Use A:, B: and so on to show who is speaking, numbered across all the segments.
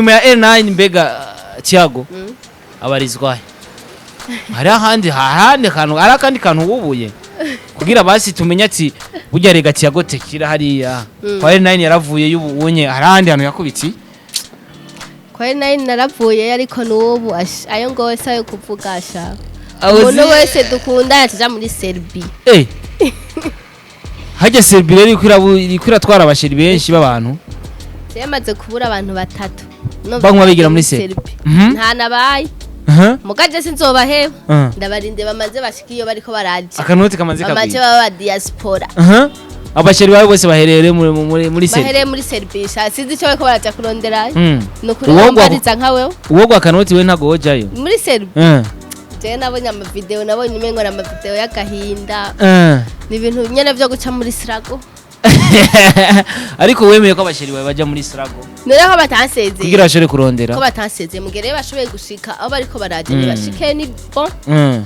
A: Nyuma ya L9 mbega Thiago abarizwa he? Hari ahandi ahandi kantu, hari akandi kantu wubuye kugira basi tumenye ati burya rega Thiago Tekira hariya kwa L9 yaravuye y'ubunye, hari ahandi hantu yakubiti?
B: Kwa nari naravuye, ariko n'ubu ayo ngose ayo kuvuga asha.
A: Aho
B: umuntu wese dukunda tuja muri Serbia.
A: Hajya Serbia rero iriko iratwara abasheri benshi b'abantu.
B: Yamaze kubura abantu batatu. Numva
A: Banywa bigira muri Serbia.
B: Nta nabaye. Mugaje sinzobaheba. Ndabarinde bamaze bashika iyo bariko baraja.
A: Akanoti kamaze
B: bamaze
A: kagwira.
B: baba ba diaspora.
A: Abasheri bawe bose baherere muri Serbia.
B: Bahereye muri Serbia sha, sinzi ico bariko baraja kuronderayo. Nukuri
A: Uwo
B: wambariza nka wewe.
A: Uwo gwa kanoti we ntago wojayo.
B: Muri Serbia jewe nabonye amavideo, nabonye umengo ni amavideo y'agahinda. Ni ibintu nyene vyo guca muri sirago.
A: Ariko wemeye ko abasheri bawe baja muri Srago
B: none ko batansezeye
A: kugira bashobore kurondera.
B: Ko batansezeye, mugere bashoboye gushika aho bariko baraja, nibashike ni bon,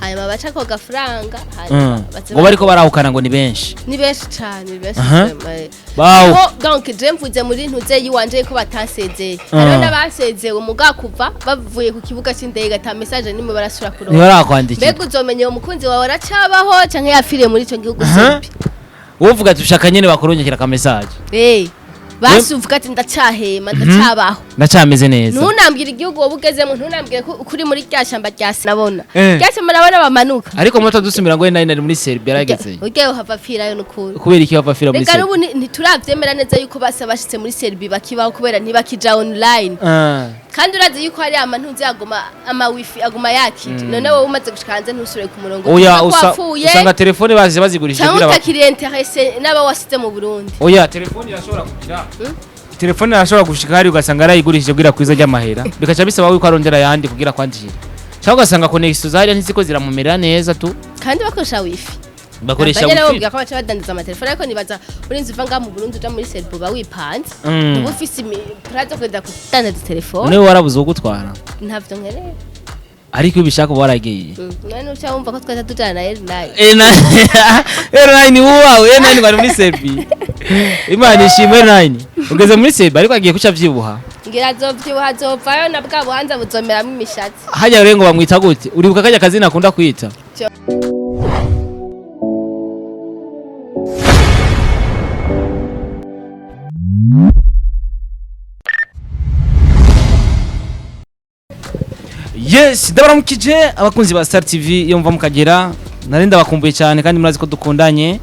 B: hanyuma baca ko gafaranga, hanyuma baze.
A: Ngo bariko barahukana ngo ni benshi.
B: Ni benshi cane, ni benshi vraiment.
A: Bawo.
B: Ko donc je mvuze muri ntuze yiwanje ko batansezeye, hariho n'abasezewe muga kuva bavuye ku kibuga c'indege ata message nimwe barasubira kuronka.
A: Ntibarakwandikira.
B: Mbega uzomenya uwo mukunzi wawe aracabaho canke yapfiriye muri ico gihugu? Serbia.
A: Wowe uvuga ati ushaka nyene bakurungikira ka message.
B: Basi uvuga ati ndacahema, ndacabaho.
A: Ndacameze neza.
B: Ntunambwire igihugu wowe ugezemo, ntunambwire ko kuri muri rya shamba rya sinabona rya shamba nabona bamanuka.
A: Ariko moto dusumira ngo nari nari muri Serbia yarageze.
B: Ugiye uhava apfirayo n'ukuri.
A: Kubera iki bava fira muri
B: Reka
A: Serbia?
B: n'ubu ntituravyemera neza yuko basa bashitse muri Serbia bakibaho, kubera ntibakija online. Kandi urazi yuko hari amantuzi aguma ama wifi aguma yakije, none wowe umaze gushika hanze ntusubire ku murongo.
A: Oya.
B: Uvuga ko wapfuye
A: Usanga telefone bazize bazigurishije
B: canke
A: kugira
B: utakiri intéressé n'aba wasize mu Burundi.
A: Oya, telefone irashobora kugira, telefone irashobora gushika hari ugasanga arayigurishije kugira kwiza ry'amahera, bikaca bisaba yuko arondera ayandi kugira kwandikira, cyangwa ugasanga connexion zahariya ntiziko ziramumerera neza tu.
B: Kandi bakoresha wifi.
A: Bakoresha
B: Abanyene
A: wifi.
B: bambwira ko baca badandaza amatelefone, ariko nibaza urinze uva ngaha mu Burundi uja muri Serbia uba wipanze, uba ufise plan zo kugenda kudandaza telefone.
A: None warabuze uwo gutwara?
B: Ntavyo nkeneye.
A: Ariko iyo ubishaka uba waragiye.
B: None uca wumva ko twese tujana na L9?
A: L9 ni uwawe, L9 bari muri Serbia. Imana ishimwe, L9 ugeze muri Serbia, ariko agiye kuca vyibuha.
B: Ngira azovyibuha, azovayo na bwa buhanza buzomeramwo imishatsi.
A: Hajya rero ngo bamwita gute? Uribuka kajya kazina akunda kwita? Yes, ndabaramukije abakunzi ba Star TV iyo mva mukagera. Nari ndabakumbuye cyane kandi murazi ko dukundanye.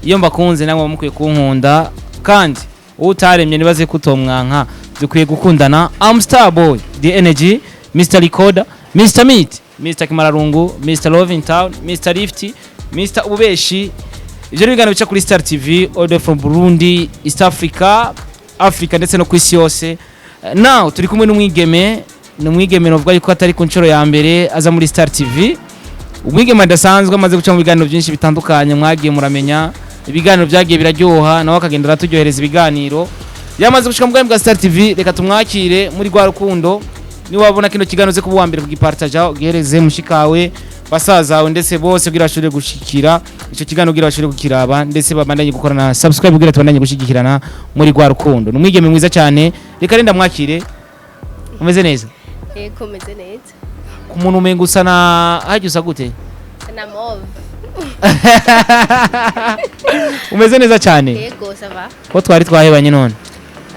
A: Iyo mbakunze namwe mukwiye kunkunda, kandi utaremye nibaze kutomwanka, dukwiye gukundana. I'm Star Boy, the Energy, Mr Recorder, Mr Meat, Mr Kimararungu, Mr Love in Town, Mr Lift, Mr Ubeshi. Ivyo ni ibiganiro bica kuri Star TV all the way from Burundi, East Africa, Africa ndetse no ku isi yose. Now turi kumwe n'umwigeme, ni umwigeme novuga yuko atari ku nshuro ya mbere aza muri Star TV. Umwigeme adasanzwe, amaze guca mu biganiro byinshi bitandukanye, mwagiye muramenya ibiganiro byagiye biraryoha, nawe akagenda araturyohereza ibiganiro. Yamaze gushika mu bwami bwa Star TV, reka tumwakire muri rwa rukundo. Niwabona kino kiganiro uze kuba uwa mbere kugipartaja, ugihereze mushikawe, basazawe ndetse bose kugira bashobore gushikira ico kiganiro, kugira bashobore kukiraba ndetse babandanye gukorana subscribe kugira tubandanye gushigikirana muri rwa rukundo. Ni umwigeme mwiza cyane, reka renda mwakire. Umeze neza?
B: Yego, meze neza.
A: Ku muntu umenga usa na hajya usa gute?
B: Na move.
A: Umeze neza cyane.
B: Yego, ça va.
A: Ko twari twahebanye none?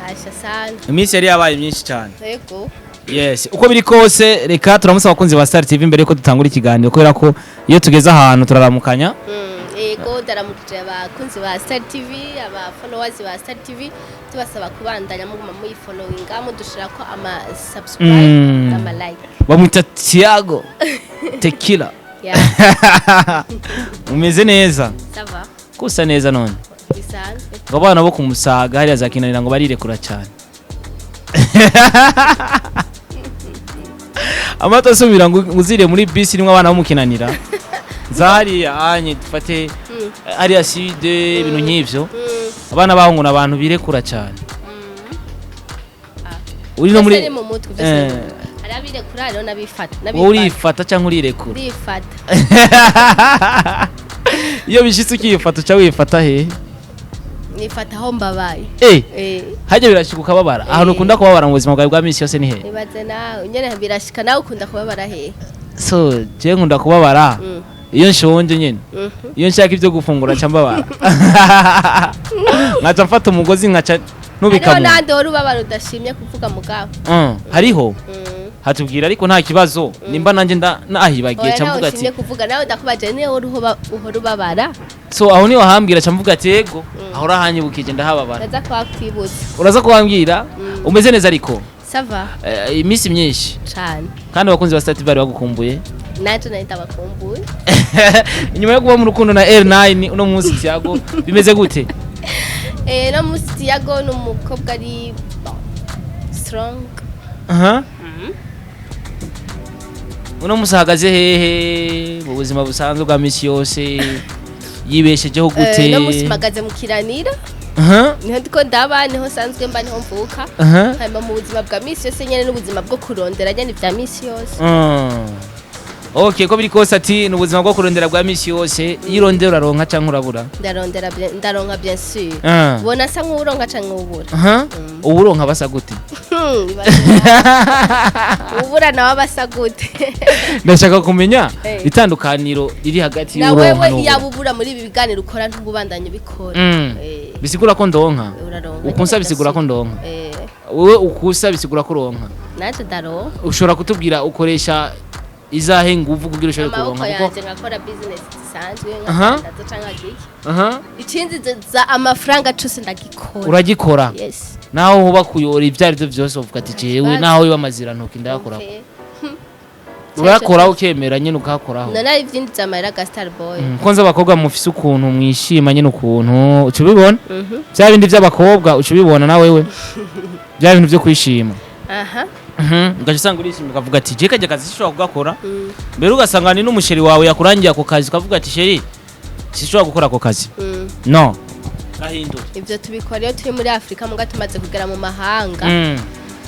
B: Asha sana.
A: Iminsi yari yabaye myinshi cyane.
B: Yego.
A: Yes, uko biri kose reka turamusaba abakunzi ba Star TV mbere yuko dutangura ikiganiro, kubera ko iyo tugeze ahantu turaramukanya.
B: Yego, ndaramukije abakunzi ba Star TV, aba followers ba Star TV, tubasaba kubandanya muguma muyifollowinga, mudushirako ama subscribe ama like.
A: Bamwita Thiago Tequila.
B: Yeah.
A: Umeze neza?
B: Ça va.
A: Ko usa neza none.
B: Bisanzwe.
A: Ngo abana bo kumusaga hariya za kinanira ngo barirekura cyane, amata asubira ngo uzire muri bisi nimwe abana bo mukinanira za hariya anye dufate hariya side, ibintu nk'ivyo. Abana baho ngo ni abantu birekura cyane. Uri no muri
B: Byose ni mu mutwe, byose ni mu mutwe. Hari abirekura, hariho n'abifata.
A: Wowe
B: N'abifata.
A: urifata cyangwa urirekura?
B: Ndifata.
A: Iyo bishitse ukifata, uca wifata he?
B: Nifata aho mbabaye.
A: Hajya birashika ukababara? Ahantu ukunda kubabara mu buzima bwawe bwa misi yose ni hehe?
B: Nibaze nawe nyene, birashika. Nawe ukunda kubabara hehe?
A: So jewe nkunda kubabara iyo nshonje nyene. Iyo nshaka ibyo gufungura nca mbabara, nkaca mfata umugozi nkaca nubika
B: Hariho
A: mu
B: n'ahandi wari ubabara udashimye kuvuga, mugabo.
A: Hariho hatubwira, ariko nta kibazo nimba nanjye nahibagiye.
B: Oya,
A: Ca
B: nawe
A: mvuga ati
B: ushimye kuvuga. Nawe ndakubaje, niwe wari uhora ubabara?
A: So aho niho hambwira, ca mvuga ati yego, aho urahanyibukije, ndahababara.
B: Ndaza kuhakwibutsa.
A: Uraza kuhambwira. Umeze neza ariko?
B: Ça va.
A: Iminsi myinshi.
B: Cane.
A: Kandi abakunzi ba Star TV bari bagukumbuye.
B: Nanje nari ndabakumbuye.
A: Inyuma yo kuba mu rukundo na L9, uno munsi Tiago bimeze gute?
B: No musi Tiago ni umukobwa ari bon, strong.
A: Aha. Uno munsi ahagaze hehe mu buzima busanzwe bwa misi yose? Yibeshejeho gute?
B: No musi mpagaze mu Kiranira. Niho ndiko ndaba, niho nsanzwe mba, niho mvuka. Hanyuma mu buzima bwa misi yose nyene n'ubuzima bwo kurondera nyene vya misi yose.
A: Okay, ko biri kose ati ni ubuzima bwo kurondera bwa misi yose. Iyo urondera uraronka canke urabura?
B: Ndarondera ndaronka, bien sûr. Ubona asa nk'uwuronka canke nk'uwubura?
A: Aha. Uburonka basa gute?
B: Ubura nawe aba asa gute?
A: Ndashaka kumenya itandukaniro riri hagati
B: Na
A: y'uronka
B: wewe
A: n'ubura.
B: iyaba ubura muri ibi biganiro ukora, ntububandanye ubikora.
A: Bisigura ko ndonka.
B: Uraronka.
A: Ukunsa bisigura ko ndonka. Wowe ukusa bisigura ko uronka.
B: Nanje ndaronka.
A: Ushobora kutubwira ukoresha izahe nguvu kugira ushobore
B: Amaboko
A: kuronka, kuko
B: yanje, nkakora business zisanzwe, nkadandaza canke nkagiki. Ikindi za amafaranga cose ndagikora.
A: Uragikora?
B: Yes.
A: Naho uba kuyora ibyo ari byo byose uvuga ati jewe
B: Basi.
A: naho biba amazirantoki ndayakora?
B: Okay.
A: Urayakoraho, ukemera nyine ukahakoraho?
B: None ari ivyindi vy'amahera ga Star Boy.
A: Ko nzi abakobwa mufise ukuntu mwishima nyine, ukuntu uca ubibona, bya bindi by'abakobwa uca ubibona na wewe, bya bintu byo kwishima. Ugaca usanga urishimye, ukavuga ati je kajya kazi sishobora kugakora. Mbere ugasanga ni n'umuchéri wawe yakurangiye ako kazi, ukavuga ati chéri, sishobora gukora ako kazi. No gahindura.
B: Ivyo tubikora iyo turi muri Afrika, muga tumaze kugera mu mahanga,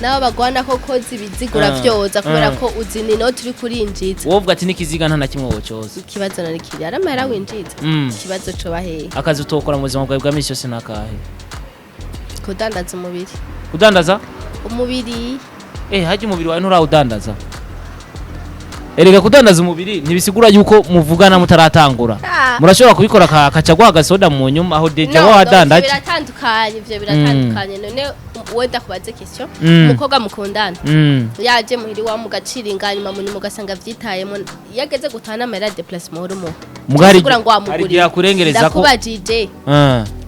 B: nabo bagwana ko koza ibizigura vyoza kubera ko uzi ni inoti uri kurinjiza.
A: Wowe uvuga ati n'ikiziga nta na kimwe wocoza.
B: Ikibazo nari kiri ari amahera winjiza. Ikibazo coba hehe?
A: Akazi utokora mu buzima bwawe bwa misi yose ni akahe?
B: Kudandaza umubiri.
A: Kudandaza?
B: Umubiri.
A: Hajya umubiri wawe nturawudandaza. Erega kudandaza umubiri ntibisigura yuko muvugana mutaratangura. Murashobora kubikora akaca guha agasoda mu nyuma aho déjà
B: No, no, ivyo
A: wadandaje.
B: biratandukanye, ivyo biratandukanye. None wenda kubaze question, umukobwa mukundana yaje muhiri wa mugacira, nyuma mu nyuma ugasanga vyitayemo, iyo ageze gutaha n'amahera ya déplacement uhora umuha?
A: Muga hari
B: Kugira ngo
A: hari
B: wamugurire.
A: igihe akurengereza ko
B: Ndakubajije,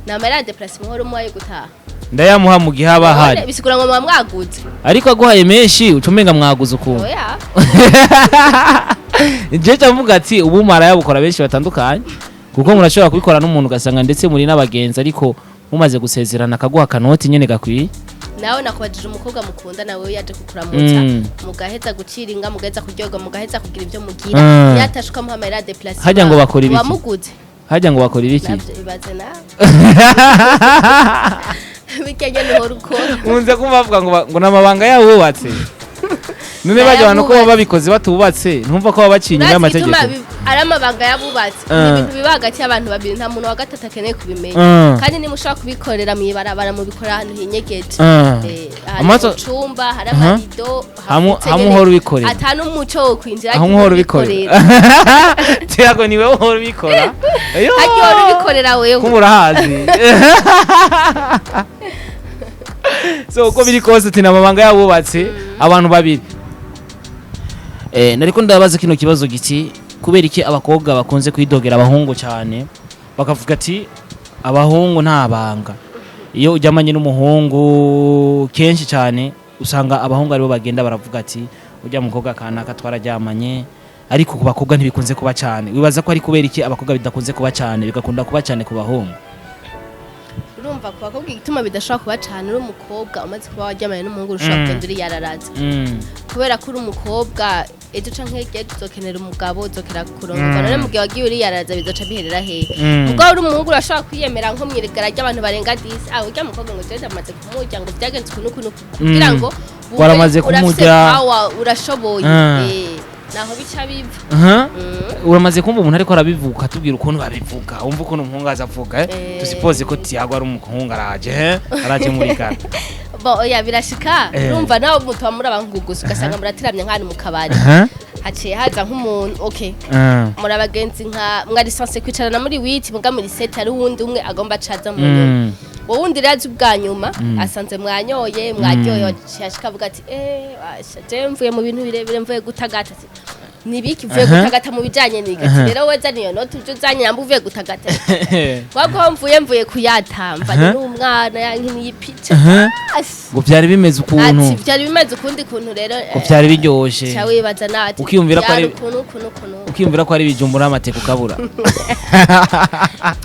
B: ni amahera ya déplacement uhora umuha yo gutaha?
A: Ndayamuha mu gihe haba
B: None
A: hari.
B: bisigura ngo muba mwaguze?
A: Ariko aguhaye menshi uca umenga mwaguze ukuntu.
B: Oya.
A: Je cyavuga ati ubu marayabukora benshi batandukanye, kuko murashobora kubikora n'umuntu ugasanga ndetse muri n'abagenzi, ariko mumaze gusezerana akaguha akanoti nyene gakwiye.
B: Nawe nakubajije umukobwa mukunda, nawe yaje kukuramutsa, mugaheza gucira inga, mugaheza kuryoga, mugaheza kugira ibyo mugira, yatashe ukamuha amahera ya déplacement.
A: Harya ngo bakora ibiki?
B: Wamuguze?
A: Hajya ngo bakora ibiki?
B: Navyo ibaze nawe, bijya nyene uhora ukora.
A: Nkunze kumva bavuga ngo ngo n'amabanga yabo bubatse. None bajya abantu ko baba babikoze batubatse, ntumva ko baba baciye inyuma
B: Urazi
A: y'amategeko?
B: igituma ari amabanga y'abubatsi? Ni ibintu biba hagati y'abantu babiri, nta muntu wa gatatu akeneye kubimenya. Kandi niba ushaka kubikorera mw'ibarabara, mubikora ahantu hinyegeje. Ahantu mu cumba hari amarido hafutse
A: Hamwe
B: nyene,
A: uhora ubikorera.
B: ata n'umuco wo kwinjira.
A: Aho uhora ubikorera, Tiago, niwe uhora ubikora. Ayo!
B: Harya uhora ubikorera wewe.
A: Kumva urahazi. So uko biri kose ati n'amabanga y'abubatse abantu babiri. Nariko ndabaza kino kibazo giti kubera iki abakobwa bakunze kwidogera abahungu cyane, bakavuga ati abahungu nta banga. Iyo ujyamanye n'umuhungu, kenshi cyane usanga abahungu aribo bagenda baravuga ati ujya mukobwa kanaka twararyamanye, ariko ku bakobwa ntibikunze kuba cyane. Wibaza ko ari kubera iki abakobwa bidakunze kuba cyane, bigakunda kuba cyane ku bahungu?
B: Urumva, ku bakobwa igituma bidashobora kuba cane, uri umukobwa umaze kuba waryamanye n'umuhungu, ushobora kugenda uriyararaza, kubera ko uri umukobwa, ejo canke hirya y'ejo uzokenera umugabo, uzokera kurongorwa. None mu gihe wagiye uriyararaza, bizoca biherera hehe? Ubwo uri umuhungu urashobora kwiyemera nko mw'irigara ry'abantu barenga 10, ah, urya mukobwa ngo jewe ndamaze kumurya, ngo vyagenze uku n'uku n'uku, kugira ngo wumve
A: Waramaze
B: urafise
A: kumurya.
B: power, urashoboye. Naho bica biva.
A: Aha. Uramaze kumva umuntu ariko arabivuga, ukatubwira ukuntu babivuga, wumva ukuntu umuhungu aza avuga, eh?
B: Eh.
A: Dusipoze ko Tiago ari umuhungu, araje, eh? Araje muri gare.
B: Bo, oya, birashika.
A: Eh.
B: Urumva nawe mutuba muri abahungu gusa, ugasanga muratiramye nk'ahantu mu kabari, haciye haza nk'umuntu, okay, muri abagenzi, nka mwari sanse kwicarana muri huit, muga muri sept hari uwundi umwe agomba acaza mu nyuma. Wowe wundi rero azi ubwa nyuma, asanze mwanyoye, mwaryoye, ashika avuga ati: "Eh, washa, je mvuye mu bintu birebire, mvuye gutagata." Ati: "Nibiki uvuye gutagata mu bijanye n'iki?" Ati: "Rero weza niyo noti uje uzanye, namba uvuye gutagata wabwo mvuye kuyata mvanye n'umwana yankiniye ipica."
A: Ngo byari bimeze ukuntu.
B: Ati byari bimeze ukundi kuntu rero.
A: Ngo byari biryoshe.
B: Ca wibaza nati
A: Ukiyumvira ko
B: byari ukuntu ukuntu ukuntu.
A: Ukiyumvira ko ari ibijumbu n'amateka ukabura.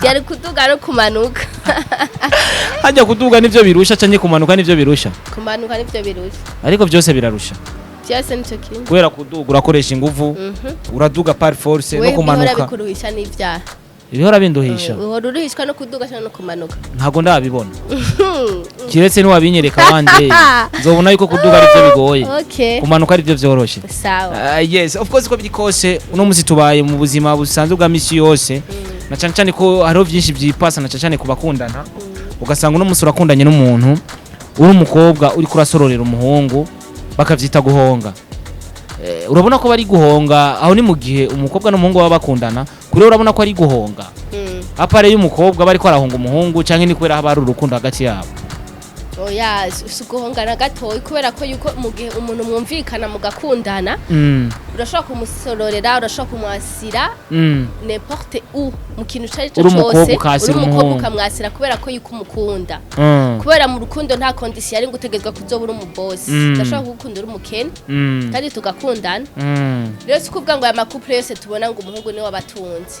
B: Byari kuduga no kumanuka.
A: Hajya kuduga nivyo birusha canke kumanuka nivyo birusha?
B: Kumanuka nivyo birusha.
A: Ariko byose birarusha.
B: Byose nico kimwe.
A: Kubera kuduga urakoresha inguvu, uraduga par force, no
B: We bihora
A: kumanuka
B: bikuruhisha n'ivyaha.
A: Ibihora binduhisha.
B: Uhora uruhishwa no kuduga cyangwa no kumanuka.
A: Ntago ndabibona, kiretse niwabinyereka wanje nzobona yuko kuduga arivyo bigoye, kumanuka arivyo vyoroshe.
B: Sawa.
A: Yes, of course, ko biri kose uno musi tubaye mu buzima busanzwe bwa misi yose, na cyane cyane ko hariho byinshi byipasa, na cyane cyane ku bakundana. Ugasanga uno musi urakundanye n'umuntu, uri umukobwa uri kurasororera umuhungu, bakavyita guhonga. Urabona ko bari guhonga aho ni mu gihe umukobwa n'umuhungu baba bakundana kuri we, urabona ko ari guhonga à part y'umukobwa bariko arahonga umuhungu, canke ni kubera haba hari urukundo hagati yabo?
B: Oya, si uguhongana gatoyi, kubera ko yuko mu gihe umuntu mwumvikana mugakundana, urashobora kumusororera, urashobora kumwasira n'importe où, mu kintu icyo ari cyo
A: Uri umukobwa
B: cyose.
A: ukasira
B: Uri umukobwa
A: umuhungu.
B: ukamwasira kubera ko yuko umukunda, kubera mu rukundo nta condition ari ngo utegerezwa kuzoba uri umubosi. Ndashobora kugukunda uri umukene kandi tugakundana. Rero si ukuvuga ngo aya ma couple yose tubona ngo umuhungu niwe wabatunze.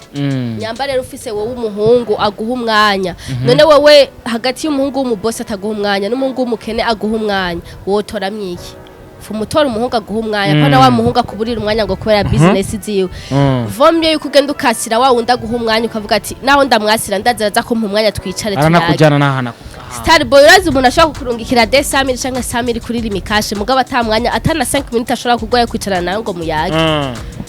B: Nyamba rero ufise wowe umuhungu aguha umwanya, none wowe hagati y'umuhungu w'umubosi ataguha umwanya n'umuhungu w'umukene aguha umwanya, wotoramwo iki? Fumutora umuhungu aguha umwanya, ko na wa muhungu akuburira umwanya ngo kubera business ziwe. Vomye yuko ugenda ukasira wa wundi aguha umwanya, ukavuga ati: "Naho ndamwasira, ndaza aza kumpa umwanya, twicare tuyage."
A: Aranakujyana n'ahana.
B: Starboy, urazi umuntu ashobora kukurungikira 200 000 canke 100 000 kuri Lumicash, mugabo ata mwanya, atana 5 minutes ashobora kugoya kwicarana nawe ngo muyage.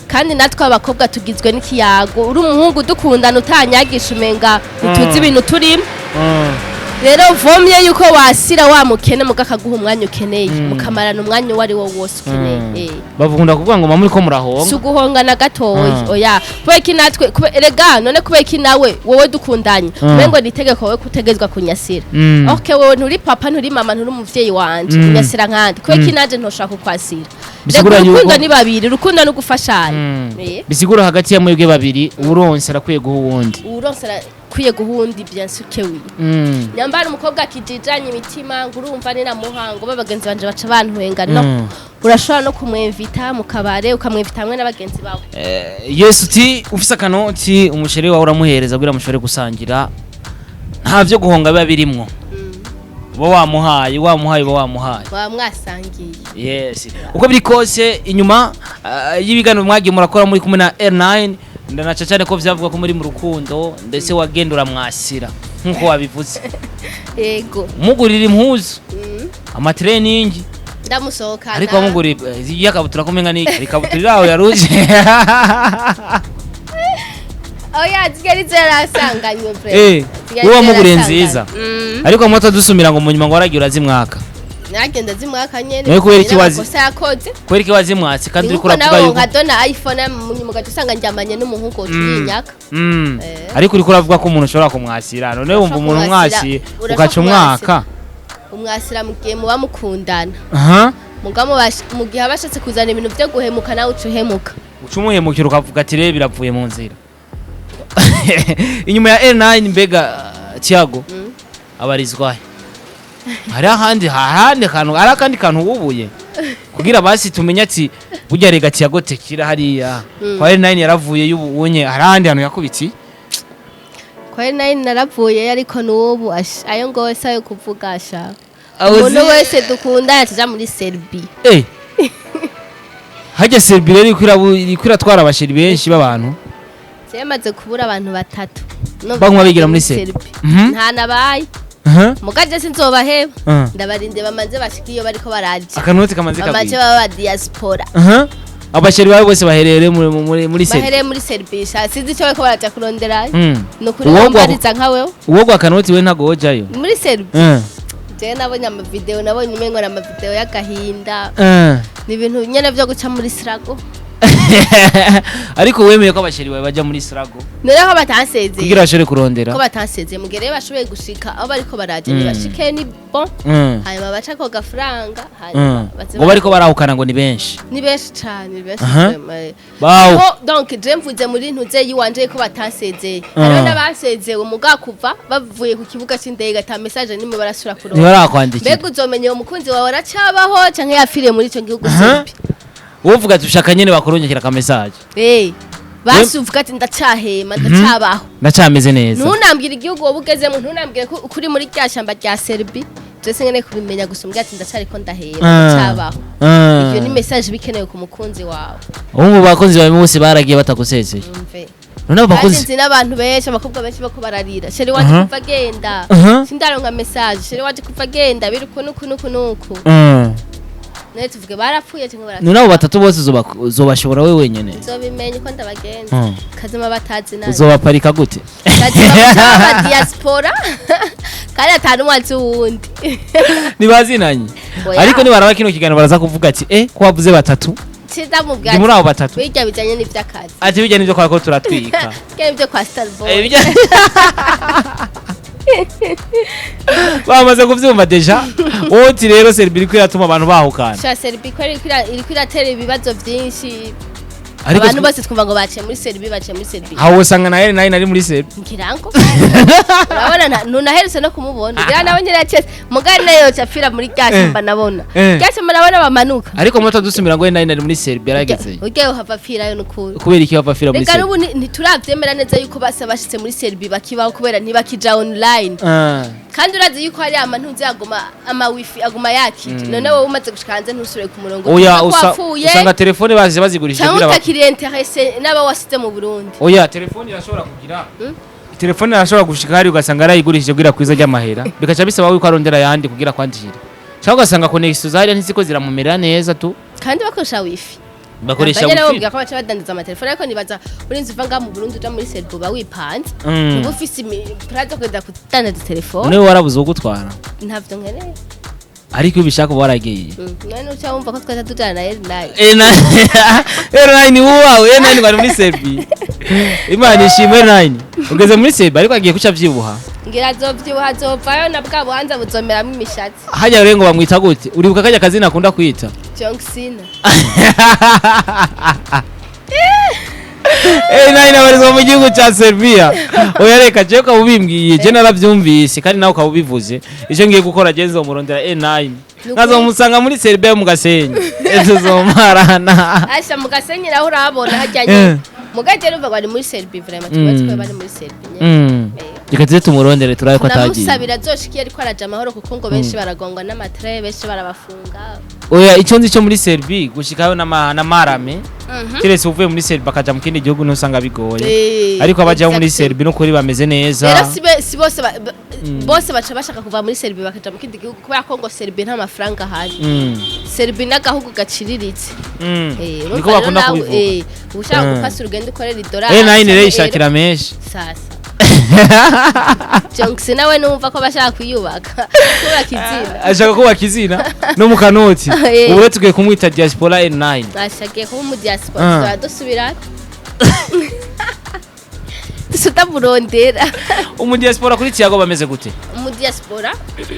B: Kandi natwe abakobwa tugizwe n'ikiyago. Uri umuhungu dukundana utanyagisha, umenga ntituzi ibintu turimo. Rero vomye yuko wasira wa mukene muga akaguha umwanya ukeneye, mukamarana umwanya uwo ari wo wose ukeneye.
A: Bakunda kuvuga ngo mama uriko
B: Si
A: murahonga.
B: uguhongana gatoya. Oya, kubera iki natwe erega none kubera iki nawe wowe dukundanye, umengo ni itegeko wowe kutegezwa kunyasira? Okay, wowe nturi papa, nturi mama, nturi umuvyeyi wanje, unyasira nkandi, kubera iki nanje ntoshaka kukwasira?
A: Bisigura
B: Rega urukundo
A: yuko
B: ni babiri, urukundo ni ugufashanya.
A: Bisigura hagati ya mwebwe babiri, uronse arakwiye guha uwundi.
B: Uwuronse arakwiye guha uwundi, bien sûr que oui. Nyambara umukobwa akijijanye imitima ngo urumva ni namuha ngo babagenzi banje baca bantwenga, no. Urashobora no kumwemvita mu kabare, ukamwemvita hamwe n'abagenzi bawe.
A: Yesu uti ufise akanoti, umu chéri wawe uramuhereza kugira mushobore gusangira, nta vyo guhonga biba birimwo. Uba wamuhaye, wamuhaye, uba wamuhaye.
B: Baba mwasangiye.
A: Yes, uko biri kose inyuma y'ibiganiro mwagiye murakora muri kumwe na R9, ndanaca cyane ko vyavuga ko muri mu rukundo, ndetse wagenda uramwasira nkuko wabivuze.
B: Yego.
A: Umugurira impuzu, ama training.
B: Ndamusohokana.
A: Ariko wamugurira iyakabutura kumenga niki, ikabutura iraho yaruje.
B: Oya, zigari zarasanganywe pre.
A: Wowe wamuguriye nziza. Ariko moto dusumira ngo munyuma ngo waragiye urazimwaka.
B: Nagenda zimwaka nyene.
A: Nawe kubera iki
B: Amakosa yakoze.
A: Kubera iki wazimwatse kandi uriko
B: Nkuko
A: uravuga
B: nawe
A: yuko
B: nka dona iPhone, munyuma ugaca usanga njyamanye n'umuhungu uciye.
A: Ariko uriko uravuga ko umuntu ushobora kumwasira, none wumva umuntu umwasiye
B: Urashobora
A: ugaca umwaka.
B: Umwasira mu gihe muba mukundana.
A: Aha.
B: Mugabo mu gihe aba ashatse kuzana ibintu byo guhemuka, nawe uca uhemuka.
A: Uca umuhemukira, ukavuga ati: "Rero biravuye mu nzira." Inyuma ya L9 mbega, Thiago abarizwa he? Hari ahandi, ahandi kantu, hari akandi kantu wubuye kugira basi tumenye ati burya rega Thiago tekira hariya kwa L9 yaravuye y'ubunye, hari ahandi hantu yakubitsi?
B: Kwa nari naravuye, ariko n'ubu ayo ngose ayo kuvuga asha.
A: Aho
B: Umuntu wese dukunda yataja muri Serbia.
A: Hajya Serbia rero iriko iratwara aba chéri benshi b'abantu.
B: Yamaze kubura abantu batatu.
A: Baguma bigira muri Serbia.
B: Nta nabaye. Mugaje sinzobaheba. Ndabarinde bamanze bashika iyo bariko baraja.
A: Akanoti kamaze
B: Bamaze
A: kabiri.
B: baba ba diaspora.
A: Aha. Abachéri bawe bose baherereye muri Serbia.
B: Bahereye muri Serbia, sinzi icyo bariko baraja kuronderayo. Ni ukuri.
A: Uwo
B: wambariza nka wewe.
A: Uwo gwa kanoti we ntago wojayo.
B: Muri Serbia? Jewe nabonye amavideo, nabonye umengo ni amavideo y'agahinda. Ni ibintu nyene vyo guca muri sirago.
A: Ariko wemeye ko abachéri bawe baja muri Srago
B: Noneho batansezeye.
A: kugira bashobore kurondera.
B: Ko batansezeye, mu gihe rero bashoboye gushika aho bariko baraja, nibashike, ni bon. Hanyuma baca ko gafaranga, hanyuma baze.
A: Ngo bariko barahukana ngo ni benshi.
B: Ni benshi cane, ni benshi vraiment.
A: Bawo.
B: Ko donc je mvuze muri ntuze yiwanje ko batansezeye, hariho n'abasezewe muga kuva bavuye ku kibuga c'indege ata message nimwe barasubira kuronka.
A: Ntibarakwandikira.
B: Mbega uzomenya uwo mukunzi wawe aracabaho canke yapfiriye muri ico gihugu Serbia?
A: Wowe uvuga ati ushaka nyene bakurungikira ka message.
B: Eh, basi uvuga ati ndacahema, ndacabaho.
A: Ndacameze neza.
B: Ntunambwire igihugu wowe ugezemo, ntunambwire ko kuri muri rya shamba rya Serbia, twese nkeneye kubimenya gusa umbwire ati ndacariko ndahema, ndacabaho. Iyo ni message bikenewe ku mukunzi wawe.
A: Ubu mu bakunzi bawe bose baragiye batagusezeye.
B: Umve.
A: None abo
B: Kandi
A: bakunzi
B: nzi n'abantu benshi, abakobwa benshi bako bararira: "Chéri wanje kuva agenda sindaronka message, chéri wanje kuva agenda biri uku nuku nuku nuku." None tuvuge barapfuye cyangwa barapfuye?
A: None abo batatu bose uzobashobora we wenyene?
B: Nzobimenya uko ndabagenza. Kazima batazi nabi.
A: Uzobaparika gute?
B: Kazima aba diaspora kandi atanu umwe azi uwundi.
A: Ntibazinanye.
B: Oya.
A: Ariko nibaraba kino kiganiro baraza kuvuga ati ko wavuze batatu,
B: Sindamubwira.
A: ndi muri abo batatu.
B: Bijya bijyanye n'iby'akazi.
A: Ati bijya nibyo kwa ko turatwika.
B: Bijya nibyo kwa Starboy.
A: Bamaze kuvyumva déjà. Wowe uti rero Serbia iriko iratuma abantu bahukana.
B: Sha, Serbia ko iriko iratera ibibazo byinshi.
A: Ariko
B: Abantu bose twumva ngo baciye muri Serbia, baciye muri Serbia.
A: Aho usanga na L9 ari muri Serbia.
B: Ngira ngo urabona ntunaherutse no kumubona, ngira nawe nyine yaciye mugari nayo yoca apfira muri rya shyamba nabona, rya shyamba nabona bamanuka.
A: Ariko moto dusumira ngo L9 ari muri Serbia yarageze.
B: Urya yohava apfirayo n'ukuri.
A: Kubera iki bava afira muri
B: Reka
A: Serbia?
B: n'ubu ntituravyemera neza yuko basa bashitse muri Serbia bakibaho, kubera ntibakija online. Kandi urazi yuko hari amantuzi aguma ama wifi aguma yakije, none wowe umaze gushika hanze ntusubire ku murongo,
A: Oya.
B: uvuga ko wapfuye
A: Usanga telefone bazize bazigurishije
B: canke
A: kugira
B: utakiri intéressé n'aba wasize mu Burundi.
A: Oya, telefone irashobora kugira, telefone irashobora gushika hari ugasanga yarayigurishije kugira kwiza ry'amahera, bikaca bisaba yuko arondera ayandi kugira kwandikira, cyangwa ugasanga connexion zahariya ntiziko ziramumerera neza tu.
B: Kandi bakoresha wifi.
A: Bakoresha
B: Abanyene
A: wifi.
B: bamubwira ko baca badandaza amatelefone, ariko nibaza urinze uva ngaha mu Burundi uja muri Serbia uba wipanze, uba ufise plan zo kugenda kudandaza telefone.
A: None warabuze ugutwara?
B: Ntavyo nkeneye.
A: Ariko iyo ubishaka uba waragiye.
B: None uca wumva ko twaca tujana na L9?
A: L9 wuwawe, L9 bari muri Serbia. Imana ishimwe, L9 ugeze muri Serbia, ariko agiye kuca avyibuha.
B: Ngira azovyibuha, azovayo na bwa buhanza buzomeramo imishatsi.
A: Hajya rero ngo bamwita gute? Uribuka kajya kazina akunda kwita?
B: John Cena.
A: L9 abarizwa mu gihugu cya Serbia. Oya reka, jewe ukaba ubimbwiye, je naravyumvise kandi nawe ukaba ubivuze. Icyo ngiye gukora, je nzomurondera L9, nkazomusanga muri Serbia mu Gasenyi, tuzomarana.
B: Asha, mu Gasenyi naho urabona hajya nyene, mugajye numva ngo bari muri Serbia, vraiment tuba twe bari muri Serbia nyene.
A: Reka tuze tumurondere turabe ko atagiye.
B: Namusabira azoshikiye ariko araja amahoro, kuko ngo benshi baragongwa n'amatre, benshi barabafunga.
A: Oya, icyo nzi cyo muri Serbia gushikayo n'amarame, keretse uvuye muri Serbia akaja mu kindi gihugu ntusanga bigoye. Ariko abajaho muri Serbia n'ukuri bameze neza.
B: Rero si bose bose baca bashaka kuva muri Serbia bakaja mu kindi gihugu, kubera ko ngo Serbia nta mafaranga ahari. Serbia n'agahugu gaciriritse.
A: Niko
B: Urumva rero
A: bakunda
B: nawe,
A: kubivuga.
B: Uba ushaka gupasa urugendo ukorera idolari
A: L9 rero
B: canke
A: yishakira menshi.
B: Sasa Jonks nawe numva ko bashaka kwiyubaka, kubaka izina.
A: Ashaka kubaka izina no mu kanoti. Ubu rero tugiye kumwita diaspora N9.
B: Ashagiye kuba umu diaspora. Tuzaba dusubira tutamurondera.
A: Umu diaspora kuri Tiago bameze gute?
B: Umu diaspora?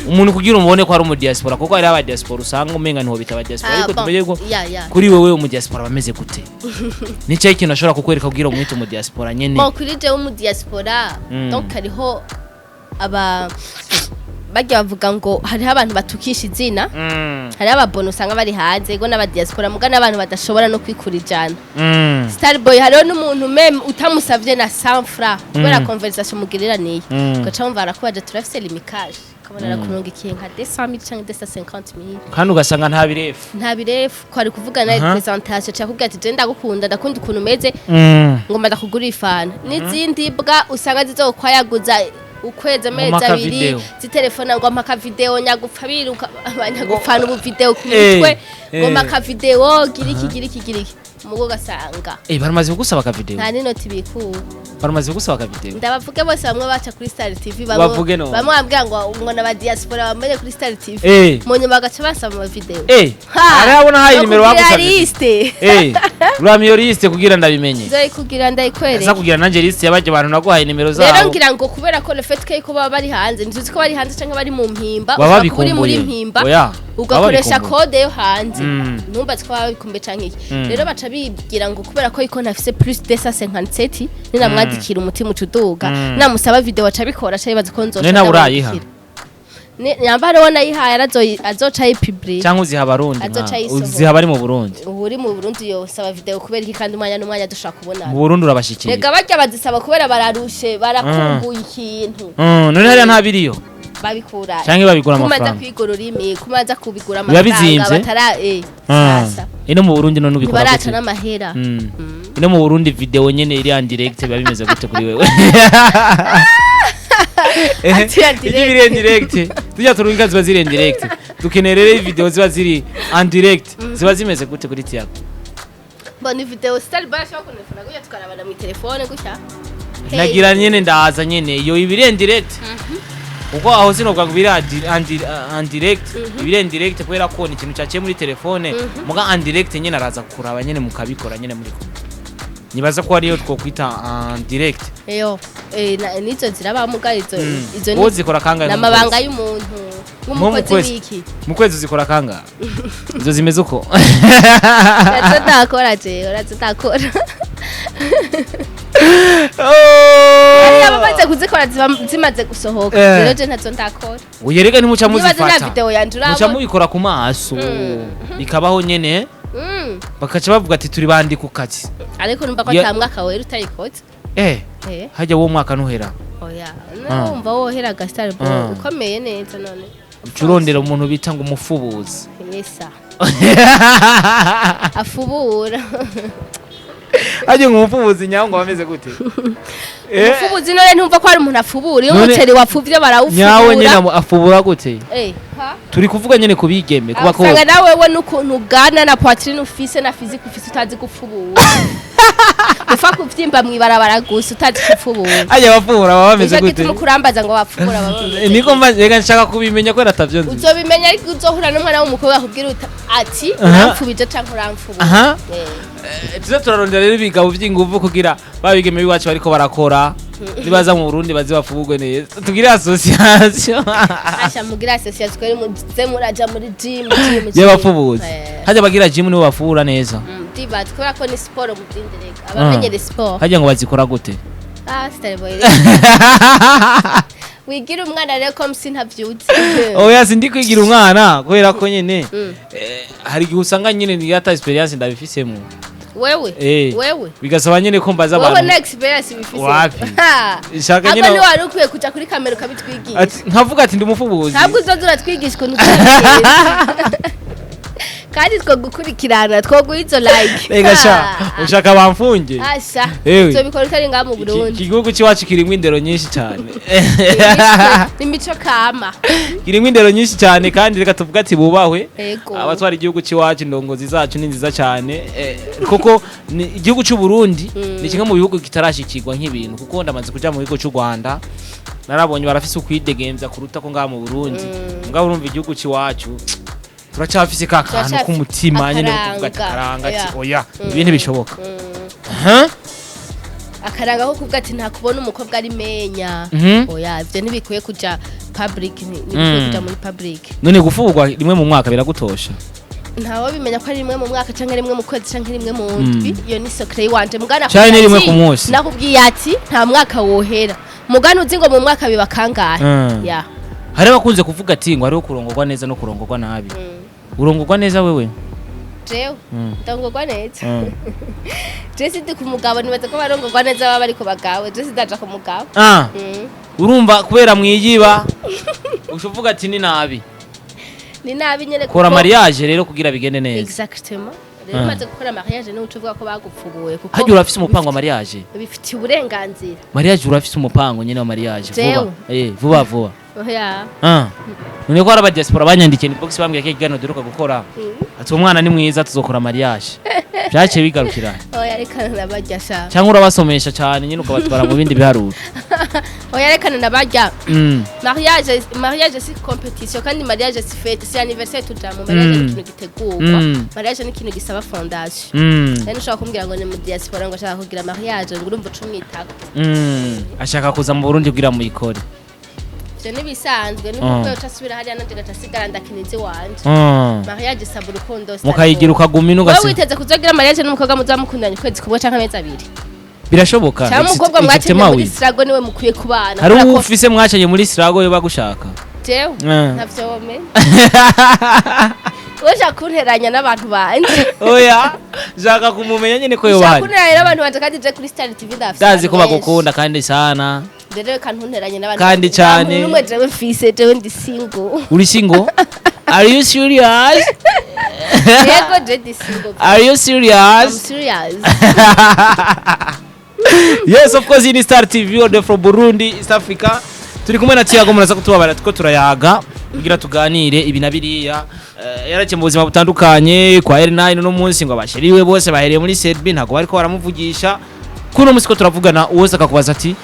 A: Umuntu kugira umubone ko ari umu diaspora, kuko hari aba diaspora usanga umenga niho bita aba diaspora, ariko
B: bon.
A: tumenye ko
B: Ya.
A: kuri wewe umu diaspora bameze gute? Ni cyo ikintu ashobora kukwereka kugira umwite umu diaspora nyene?
B: Bon, kuri jewe umu diaspora, donc hariho aba bajya bavuga ngo hariho abantu batukisha izina, hariho ababono usanga bari hanze ego n'aba diaspora, muga n'abantu badashobora no kwikura ijana. Starboy, hariho n'umuntu même utamusavye na 100 francs, kubera conversation mugiriraniye, ugaca wumva arakubaje turafise Lumicash, ukabona arakurungikiye nka 200,000 canke 250,000.
A: Kandi ugasanga nta birefu.
B: Nta birefu ko ari kuvuga nawe, presentation cyakubwira ati je ndagukunda, ndakunda ukuntu umeze, ngomba ndakugurira ifana n'izindi bwa usanga zizokwayaguza ukwezi, amezi
A: Ngo mpa
B: abiri,
A: video.
B: zitelefona ngo mpa video, nyagupfa biruka abanyagupfana ubu video ku
A: Eh,
B: mitwe, ngo mpa video, gira iki, gira iki, gira iki. Mugo ugasanga
A: Baramaze kugusaba ka video?
B: Nta n'inoti bikura.
A: Baramaze kugusaba ka video?
B: Ndabavuge bose, bamwe baca kuri Star TV,
A: Bavuge none.
B: bamwe bambwira ngo n'aba diaspora bamenye kuri Star TV, mu nyuma bagaca basaba ama video.
A: Arabona hayi nimero bagusabye.
B: Liste.
A: Uramiyo liste kugira ndabimenye.
B: Nzoyikugira,
A: Asa
B: ndayikwereka.
A: Kugira nanje liste y'abajya bantu naguhaye nimero
B: Rero
A: zabo.
B: ngira ngo kubera ko le fait que ko baba bari hanze, ntuzi ko bari hanze canke bari mu Mpimba,
A: Baba
B: ushobora kuba uri muri
A: bikumbuye.
B: Mpimba,
A: Oya,
B: ugakoresha
A: baba bikumbuye.
B: code yo hanze. Ntumbaze ko baba bikumbuye canke iki. Rero baca bibwira ngo kubera ko iko ntafise plus 257, ninamwandikira umutima ucuduga, namusaba video aca bikora, aca yibaza ko nzoca
A: None nawe urayiha?
B: ndamwandikira. Nyamba hariho nayihaye, azoca ayipublie.
A: Cyangwa uziha Abarundi?
B: Azoca ayisohora.
A: Uziha abari mu Burundi?
B: Ubu uri mu Burundi yosaba video kubera iki, kandi umwanya n'umwanya dushaka kubonana?
A: Mu Burundi urabashikira?
B: Rega barya bazisaba kubera bararushe, barakumbuye ikintu.
A: None hariya nta biriyo?
B: Babikura
A: Canke babigura
B: kumaza
A: amafaranga?
B: kwiga ururimi, kumaza kubigura
A: Biba
B: amafaranga
A: bizimvye?
B: batara sasa.
A: Ino mu Burundi none ubikora
B: Ntibaraca
A: gute?
B: n'amahera.
A: Ino mu Burundi video nyene iri en direct biba bimeze gute kuri wewe?
B: Ati en
A: Iyo
B: direct.
A: biri en direct, tujya turunga ziba ziri en direct, dukeneye rero video ziba ziri en direct, ziba zimeze gute kuri Tiago?
B: Mbona video star barashobora kunefona gutya, tukarabana mu telefone gutya. Hey.
A: Nagira nyene ndaza nyene iyo ibiri en direct, kuko aho sinovuga ngo biri en direct, ibiri en direct kubera ko ni ikintu cyaciye muri telefone. Muga en direct nyene araza kuraba nyene mukabikora nyene muri kumwe, nibaza ko ariyo twokwita en direct.
B: Eyo, nizo ziraba, muga izo
A: Wowe zikora kangahe mu
B: n'amabanga
A: kwezi?
B: y'umuntu
A: Nko mu
B: nk'umukozi
A: kwezi.
B: w'iki.
A: Mu kwezi uzikora kangahe izo zimeze uko?
B: Urazo ndakora jewe, urazo ndakora. Hariya abamaze kuzikora ziba zimaze gusohoka. Rero je ntazo ndakora.
A: Uyerega ntimuca
B: Nibaze nta
A: muzifata,
B: video yanje
A: muca
B: urabona.
A: mubikora ku maso, bikabaho nyene, bakaca bavuga ati turi bandi ku kazi.
B: Ariko numva ko ata mwaka wera utayikoze.
A: Hajya uwo mwaka ntuhera.
B: Oya, numva wohera gastar boy ukomeye neza none.
A: Uca urondera umuntu bita ngo umufubuzi.
B: Yesa. Afubura.
A: Hajya ngo umufubuzi nyawo ngo bameze gute?
B: Umufubuzi none ntumva ko hari umuntu afubura iyo
A: None-
B: umuceri wapfuvye
A: Nyawe
B: barawufubura.
A: nyene afubura gute?
B: Ha?
A: Turi kuvuga nyene ku bigeme, ku
B: Usanga
A: bakobwa.
B: nawe we n'ukuntu ugana na poitrine ufise na physique ufise, utazi gupfubura, upfa kuvyimba mw'ibarabara gusa, utazi gupfubura.
A: Hajya abafubura baba bameze
B: Nico
A: gute?
B: gituma ukurambaza ngo bapfubura baba bameze
A: Niko mba reka nshaka kubimenya kubera atavyo nzi.
B: Uzobimenya ariko uzohura n'umwana w'umukobwa akubwira ati uramfubije canke uramfubura.
A: Tuze turarondera rero ibigabo by'inguvu kugira babigeme b'iwacu bariko barakora nibaza mu Burundi baze bafubugwe neza, tugire association.
B: Asha, mugira association kweri, muze muraja muri gym, gym, gym.
A: Y'abafubuzi. Hajya bagira gym nibo bafubura neza.
B: Ndibaza kubera ko ni siporo mu byindi, rega abamenyere siporo.
A: Hajya ngo bazikora gute?
B: Ah, Star Boy, wigira umwana rero ko msi ntavyuzi.
A: Oya, sindi kwigira umwana kubera ko nyene hari igihe usanga nyene ni ata experience ndabifisemo.
B: Wewe? Wewe?
A: Bigasaba nyene ko mbaza
B: Wowe
A: abantu.
B: na experience bifise?
A: Wapi. Shaka
B: Ahubwo
A: nyene
B: ni wari ukwiye kuja kuri kamera ukabitwigisha.
A: Ati nkavuga ati ndi umufubuzi.
B: Ntabwo uzoza uratwigisha ukuntu tubigenza, kandi two gukurikirana twoguha izo like.
A: Rega sha, ushaka bamfunge.
B: Asha,
A: Ewe.
B: uzobikora utari ngaha mu Burundi.
A: Iki gihugu c'iwacu kirimwo indero nyinshi cyane.
B: N'imico kama.
A: Kirimwo indero nyinshi cyane, kandi reka tuvuge ati bubahwe abatwara igihugu c'iwacu, indongozi zacu ni nziza cyane, kuko igihugu cy'u Burundi ni kimwe mu bihugu kitarashikirwa nk'ibintu, kuko ndamaze kuja mu gihugu cy'u Rwanda, narabonye barafise ukwidegemvya kuruta ko ngaha mu Burundi. Mugabo urumva igihugu c'iwacu turacyafise ka kantu
B: Turacyafise
A: k'umutima nyene ko kuvuga ati
B: akaranga.
A: akaranga ati oya, ibi ntibishoboka.
B: Akaranga ko kuvuga ati nta kubona umukobwa ari menya. Oya, ivyo ntibikwiye kuja public, ntibikwiye kuja muri public.
A: None gufungwa rimwe mu mwaka biragutosha?
B: Ntawe bimenya ko ari rimwe mu mwaka canke rimwe mu kwezi canke rimwe mu ndwi, iyo ni secret yiwanje mugana.
A: Canke ni rimwe ku munsi.
B: Nakubwiye ati nta mwaka wohera mugana uzi ngo mu mwaka biba kangahe. Ya.
A: Hari abakunze kuvuga ati ngo hariho kurongorwa neza no kurongorwa nabi. Urongorwa neza wewe?
B: Jewe ndongorwa neza. Je sindi ku mugabo, nibaza ko barongorwa neza baba bariko bagawe, je sindaja ku mugabo.
A: Urumva kubera mwiyiba ushuvuga ati ni nabi.
B: Ni nabi nyene.
A: Kora mariage rero kugira bigende neza.
B: Exactement, rero umaze gukora mariage niwe uca uvuga ko bagupfubuye, kuko
A: Hajya urafise umupango wa mariage?
B: Bifitiye uburenganzira.
A: Mariage, urafise umupango nyene wa mariage vuba?
B: Jewe?
A: Vuba vuba.
B: Oya.
A: None ko hari aba diaspora banyandikiye inbox bambwiye ko ikiganiro duheruka gukora, ati uwo mwana ni mwiza, tuzokora mariage. Byaciye bigarukira?
B: Oya, rekana nabarya sha.
A: Cyangwa urabasomesha cyane nyine ukabatwara mu bindi biharuro?
B: Oya, rekana nabarya. Mariage si compétition, kandi mariage si fête, si anniversaire tujamo. Mariage ni ikintu gitegurwa. Mariage ni ikintu gisaba fondation. Rero ushobora kumbwira ngo ni mu diaspora, ngo ashaka kugira mariage, ngo urumva uca umwitako.
A: Ashaka kuza mu Burundi kugira muyikore.
B: Ivyo nibisanzwe, ni kuko yoca asubira hariya, nanje gaca asigara ndakina iwanje. Mariage isaba urukundo.
A: Mukayigira ukaguma ino
B: Wowe
A: ugasi.
B: witeze kuzogira mariage n'umukobwa muzamukundanye ukwezi kumwe canke amezi 2?
A: Birashoboka.
B: Cyangwa umukobwa mwakenye
A: Exactement,
B: muri
A: oui.
B: sirago niwe mukwiye kubana.
A: Hari
B: Kubera
A: uwo
B: ko
A: ufise mwacanye muri sirago yo bagushaka?
B: Jewe ntavyo womenya. Wowe ushaka kunteranya n'abantu banje.
A: Oya, nshaka kumumenya nyine ko
B: Ushaka
A: yoba hari.
B: kunteranya n'abantu banje, kandi je kuri Star TV ndafise
A: Ndazi ko
B: abantu benshi.
A: bagukunda kandi sana.
B: Rero reka ntunteranye n'abantu
A: Kandi
B: banje.
A: cane.
B: Nta muntu n'umwe jewe mfise, jewe ndi single.
A: Uri single? Are you serious?
B: Yego, je ndi single.
A: Are you
B: I'm
A: serious?
B: serious.
A: Yes, of course, in Star TV all the from Burundi, East Africa. Turi kumwe na Tiago, muraza kutubabara tuko turayaga kugira tuganire ibi na biriya. Yaraciye mu buzima butandukanye kwa L9. No munsi ngo abashiriwe bose bahereye muri Serbie, ntago bariko baramuvugisha. Kuno munsi ko turavugana, uwese akakubaza ati: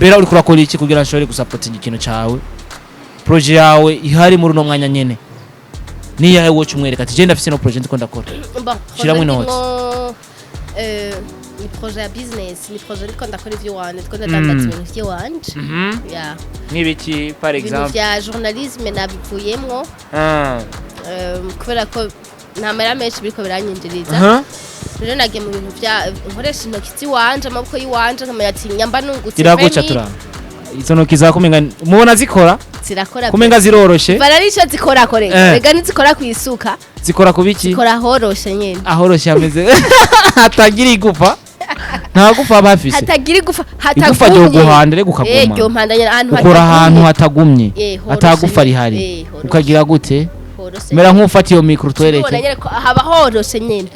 A: "Bera, uri kurakora iki kugira nshobore gusapotinga ikintu cawe, projet yawe ihari muri uno mwanya nyene niyahe?" Woca umwereka ati: "Je ndafise no projet ndiko ndakora."
B: Bon,
A: Shiramwo
B: projet
A: inoti.
B: ndimwo, ni projet ya business, ni projet ndiko ndakora ivy'iwanje, ndiko ndadandaza ibintu vy'iwanje. Yeah.
A: Nk'ibiki par
B: Ibintu
A: exemple?
B: vya journalisme nabivuyemwo, kubera ko nta mahera menshi biriko biranyinjiriza. Rero nagiye mu bintu vya nkoresha intoki ziwanje, amaboko yiwanje, nkamenya ati nyamba nungutse
A: Iraguca.
B: 20 000.
A: Tura izo ntoki za kumenga mubona zikora
B: Zirakora.
A: kumenga ziroroshe.
B: Bara nico zikora korega. Rega ntizikora kwisuka.
A: Zikora ku biki?
B: Zikora horoshe nyene.
A: Ahoroshe hameze hatagira igufa, nta gufa aba hafise.
B: Hatagira igufa.
A: Igufa
B: Hatagumye.
A: ryoguhanda rero ukaguma.
B: Ryompanda nyene ahantu
A: Ukora ahantu
B: hatagumye.
A: hatagumye.
B: Horoshe
A: Atagufa
B: nyene.
A: rihari.
B: Horoshe.
A: Ukagira gute?
B: Horoshe.
A: Mera nk'ufata iyo micro
B: Tubona
A: twereke.
B: nyene ko haba horoshe nyene.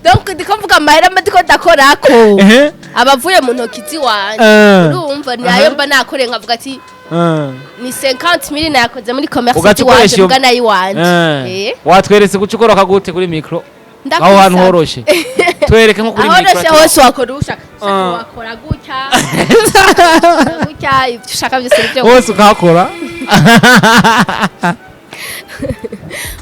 B: Donc ndiko mvuga amahera mba ndiko ndakorako abavuye mu ntoki ziwanje. Urumva ni ayo mba nakoreye, nkavuga ati ni 50 mille nayakoze muri commerce
A: Ugaca ukoresha
B: ziwanje,
A: iyo-
B: mbwa nayiwanje.
A: Watweretse guca ukoroka gute kuri micro
B: Ndakwisa.
A: aho hantu horoshe? Twereke nko kuri micro.
B: Ahoroshe hose wakora ushaka. Wakora gutya, wakora gutya, ibyo ushaka byose nibyo.
A: Hose ukahakora.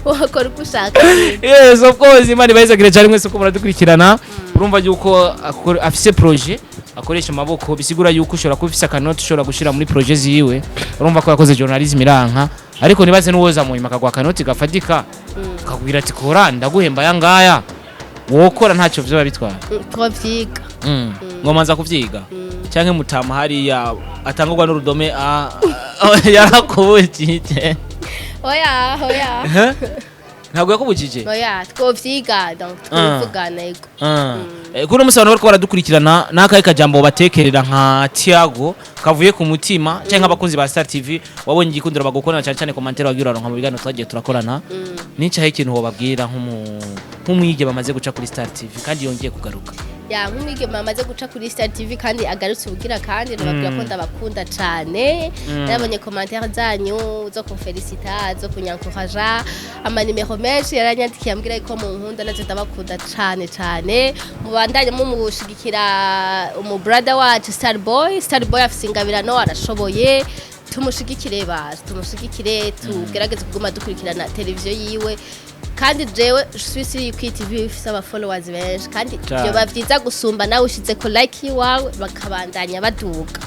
B: Wakora uko ushaka.
A: Yes, of course, Imana ibahezagire cyane mwese uko muradukurikirana. Urumva yuko afise projet akoresha amaboko, bisigura yuko ushobora kuba ufise akanoti ushobora gushira muri projet ziwe. Urumva ko yakoze journalism iranka, ariko nibaze n'uwoza mu nyuma akagwa akanoti gafatika, akakubwira ati: "Kora ndaguhemba aya ngaya," wokora, ntacyo vyoba bitwara?
B: Twovyiga.
A: Ngomanza kuvyiga canke mutama hariya atangurwa n'urudome a yarakubujije?
B: Oya, oya.
A: Ntabwo yakubujije?
B: Oya, twovyiga, donc twovugana, yego.
A: Kuri uno munsi abantu bariko baradukurikirana, n'akahe kajambo batekerera nka Tiago kavuye ku mutima, canke abakunzi ba Star TV wabonye igikundiro bagukorana, cyane cyane commentaire wagira uraronka mu biganiro twagiye turakorana, nicaye ikintu wobabwira nk'umwige bamaze guca kuri Star TV kandi yongeye kugaruka?
B: Ya, nk'umwigeme amaze guca kuri Star TV kandi agarutse ubugira kandi, nababwira ko ndabakunda cane. Nabonye commentaire zanyu zo kumfelicita, zo kunyankuraja, amanimero menshi yaranyandikiye ambwira ko mu nkunda, naje ndabakunda cane cane. Mubandanye mumushigikira umu brother wacu Star Boy. Star Boy afise ingabirano, arashoboye, tumushigikire baje, tumushigikire, tugerageze kuguma dukurikirana televiziyo yiwe. Kandi jewe je suis sûre yuko iyi TV ifise aba followers benshi, kandi
A: Cane.
B: vyoba vyiza gusumba nawe ushize ko like iwawe, bakabandanya baduga.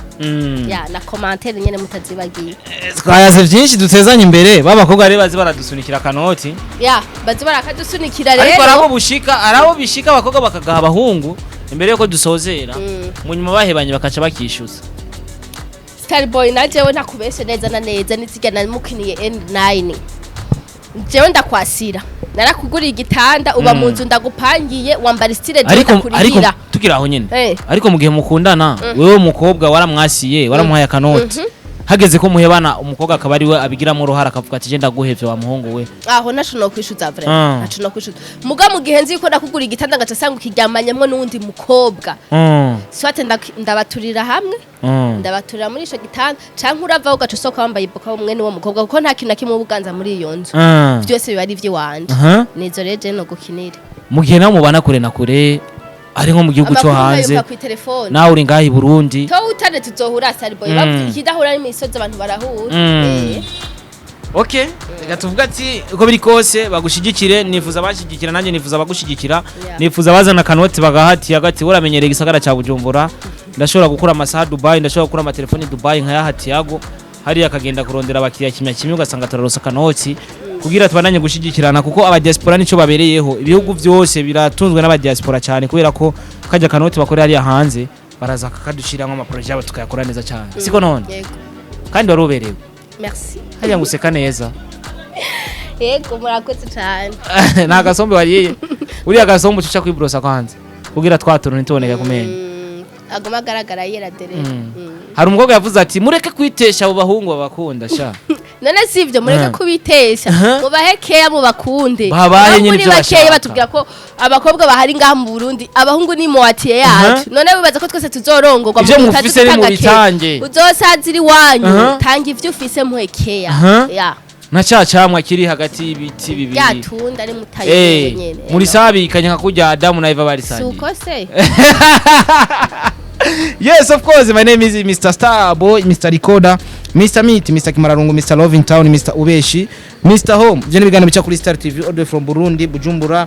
B: Ya, na commentaire nyene mutazibagiye.
A: Twayaze byinshi, dutezanye imbere. B'abakobwa rero bazi baradusunikira akanoti.
B: Ya, bazi barakadusunikira.
A: Ariko
B: Rero
A: arabo bushika, arabo bishika abakobwa bakagaha abahungu imbere yuko dusozera, mu nyuma bahebanye bakaca bakishyuza.
B: Starboy na jewe ntakubeshe neza na neza, nizirya namukiniye N9, jewe ndakwasira, narakuguriye igitanda, uba mu nzu ndagupangiye, wambara style jewe
A: Ariko
B: ndakurihira.
A: tukiri aho nyene,
B: Eh.
A: ariko mu gihe mukundana, wewe umukobwa waramwasiye, waramuhaye akanoti. Hageze ko muhebana, umukobwa akaba ari we abigiramo uruhara, akavuga ati: "Je ndaguhevye wa muhungu we."
B: Aho naco no kwishuza vraiment, naco no kwishuza. Muga mu gihe nzi ko ndakugura igitanda, ngaca sanga ukiryamanyamwo n'uwundi mukobwa, soit ndabaturira hamwe, ndabaturira muri ico gitanda, canke uravaho ugaca usohoka wambaye iboka umwe n'uwo mukobwa, kuko nta kintu na kimwe uba uganza muri iyo nzu. Byose biba ari ivy'iwanje. Nizo rero je no gukinira.
A: Mu gihe nawe mubana kure na kure, ari nko mu gihugu cyo
B: Amakuru
A: hanze,
B: nkayumva kw'itelefone.
A: Nawe uri ngaha i Burundi.
B: To utane tuzohura, Starboy. Bavuze ikidahura n'imisozi, abantu barahura.
A: Okay, reka tuvuga ati uko biri kose bagushigikire. Nifuza abashyigikira, nanjye nifuza abagushyigikira. Nifuza abazana akanoti bagahati hagati. Uramenyereye igisagara cya Bujumbura, ndashobora gukura amasaha Dubai, ndashobora gukura amatelefoni Dubai nkayaha Tiago hariya, akagenda kurondera abakiriya kimya kimwe, ugasanga turarosa akanoti kugira tubandanye gushyigikirana, kuko abadiaspora nico babereyeho. Ibihugu byose biratunzwe n'abadiaspora cyane, kubera ko kajya kanoti bakorera hariya hanze baraza kakadushyiramo amaprojet yabo, tukayakora neza cyane, siko none?
B: Yego.
A: Kandi wari uberewe.
B: Merci.
A: Hariya ngo useka neza.
B: Yego, murakoze cyane.
A: Nta gasombe wariye? Uriya gasombe uca kwibrosa kwanza kugira twa tuntu ntituboneke ku menyo.
B: Aguma agaragara yera dere.
A: Hari umukobwa yavuze ati: "Mureke kwitesha abo bahungu babakunda sha."
B: None si ibyo, mureke kubitesha. Mubahe keya, mubakunde.
A: Babahe
B: Naho
A: nyine
B: muri
A: ibyo
B: bakeya
A: bashaka.
B: batubwira ko abakobwa bahari ngaha mu Burundi, abahungu ni moitié yacu. None wibaza ko twese tuzorongorwa?
A: Ivyo
B: mu gihe
A: mufise
B: utazi
A: ni
B: gutanga
A: mubitange.
B: keya? Uzosazira iwanyu. Tanga ivyo ufise, muhe keya. Ya.
A: Na ca camwa kiri hagati y'ibiti bibiri.
B: Ryatunda ari mutayiwe nyene.
A: Muri sabikanye nka kurya Adamu na Eva barisangiye.
B: Suko se.
A: Yes, of course, my name is Mr. Starboy, Mr. Recorder, Mr. Meat, Mr. Kimararungu, Mr. Love in Town, Mr. Ubeshi, Mr. Home. Ivyo ni ibiganiro bica kuri Star TV all the way from Burundi, Bujumbura,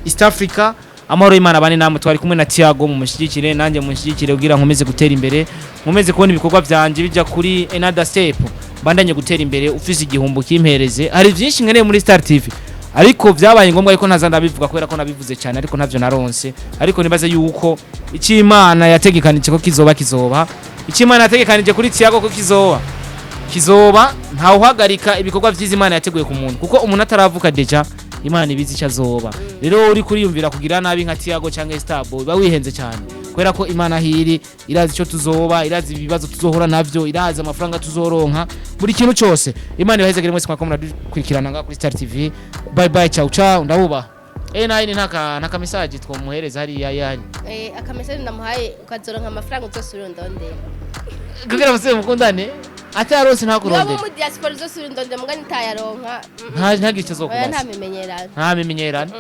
A: East Africa. Amahoro y'Imana bane namwe. Twari kumwe na Tiago. Mumushyigikire, nanjye munshyigikire, kugira nkomeze gutera imbere, nkomeze kubona ibikorwa vyanje bijya kuri another step, mbandanye gutera imbere. Ufise igihumbo kimpereze, hari byinshi nkeneye muri Star TV, ariko vyabaye ngombwa ariko ntaza ndabivuga kubera ko nabivuze cyane, ariko ntavyo naronse. Ariko nibaze yuko icyo Imana yategekanije ko kizoba, kizoba. Icyo Imana yategekanije kuri Tiago ko kizoba, kizoba. Ntawuhagarika ibikorwa vyiza Imana yateguye ku muntu, kuko umuntu ataravuka déjà Imana ibizi icyo azoba. Rero uri kuriyumvira kugira nabi nka Tiago cyangwa Starboy, uba wihenze cyane, kubera ko Imana hiri irazi icyo tuzoba, irazi ibibazo tuzohura navyo, irazi amafaranga tuzoronka, buri kintu cyose. Imana ibahezagire mwese mwako muradukurikirana ngaha kuri Star TV. Bye bye, ciao ciao, ndabubaha. Nine ntaka message twomuhereza hariya yari.
B: Akamessage ndamuhaye: ukazoronka amafaranga uzosubira undondera.
A: Kugira musebe mukundane, atarose
B: Niba
A: ntakurondera.
B: mu diaspora uzosubira undondera, mugani ntayaronka.
A: Nta ntagice
B: Oya,
A: zo
B: nta
A: kubaza.
B: mimenyerano.
A: Nta mimenyerano.